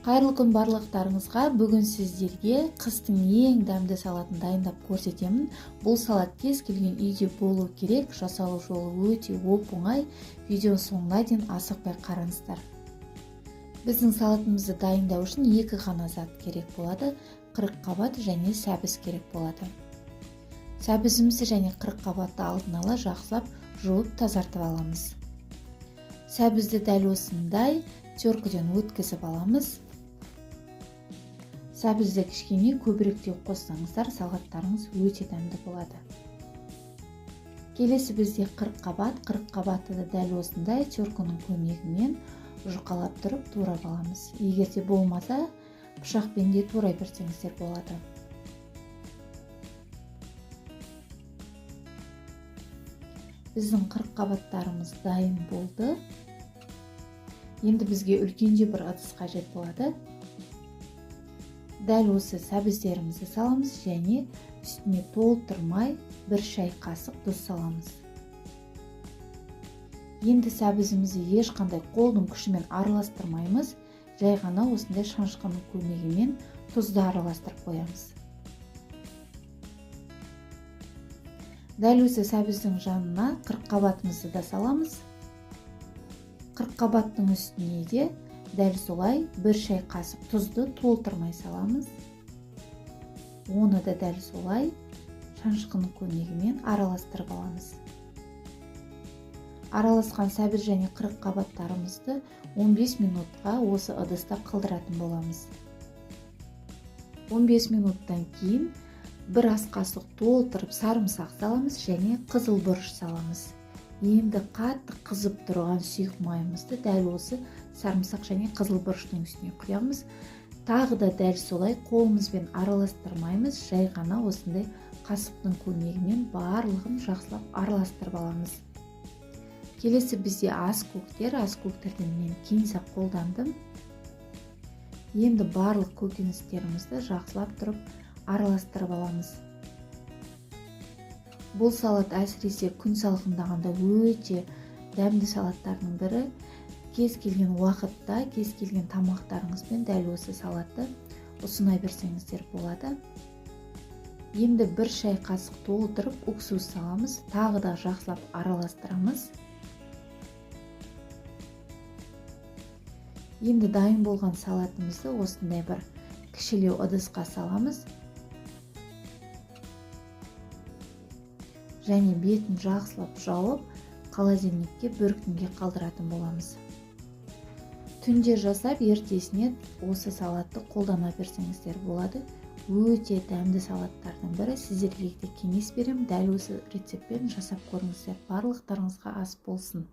Қайырлы күн барлықтарыңызға. Бүгін сіздерге қыстың ең дәмді салатын дайындап көрсетемін. Бұл салат кез келген үйде болу керек. Жасалу жолы өте оп-оңай. Видеоның соңына дейін асықпай қараңыздар. Біздің салатымызды дайындау үшін екі ғана зат керек болады. Қырыққабат және сәбіз керек болады. Сәбізімізді және қырыққабатты алдын ала жақсылап жуып тазартып аламыз. Сәбізді дәл осындай теркіден өткізіп аламыз. Сәбізді кішкене көбіректеу қоссаңыздар, салаттарыңыз өте дәмді болады. Келесі бізде қырыққабат. Қырыққабатты да дәл осындай теркінің көмегімен жұқалап тұрып турап аламыз. Егер де болмаса, пышақпен де турай берсеңіздер болады. Біздің қырыққабаттарымыз дайын болды. Енді бізге үлкендеу бір ыдыс қажет болады. Дәл осы сәбіздерімізді саламыз және үстіне толтырмай бір шай қасық тұз саламыз. Енді сәбізімізді ешқандай қолдың күшімен араластырмаймыз, жай ғана осындай шанышқының көмегімен тұзды араластырып қоямыз. Дәл осы сәбіздің жанына қырыққабатымызды да саламыз. Қырыққабаттың үстіне де дәл солай бір шай қасық тұзды толтырмай саламыз. Оны да дәл солай шанышқының көмегімен араластырып аламыз. Араласқан сәбіз және қырыққабаттарымызды 15 минутқа осы ыдыста қылдыратын боламыз. 15 минуттан кейін бір ас қасық толтырып сарымсақ саламыз және қызыл бұрыш саламыз. Енді қатты қызып тұрған сұйық майымызды дәл осы сарымсақ және қызыл бұрыштың үстіне құямыз. Тағы да дәл солай қолымызбен араластырмаймыз, жай ғана осындай қасықтың көмегімен барлығын жақсылап араластырып аламыз. Келесі бізде ас көктер. Ас көктерден мен кинза қолдандым. Енді барлық көкөністерімізді жақсылап тұрып араластырып аламыз. Бұл салат әсіресе күн салқындағанда өте дәмді салаттардың бірі. Кез келген уақытта, кез келген тамақтарыңызбен дәл осы салатты ұсына берсеңіздер болады. Енді бір шай қасық толтырып уксус саламыз, тағы да жақсылап араластырамыз. Енді дайын болған салатымызды осындай бір кішілеу ыдысқа саламыз. Және бетін жақсылап жауып, холодильникке бір күнге қалдыратын боламыз. Түнде жасап, ертесіне осы салатты қолдана берсеңіздер болады. Өте дәмді салаттардың бірі. Сіздерге де кеңес беремін, дәл осы рецептпен жасап көріңіздер. Барлықтарыңызға ас болсын.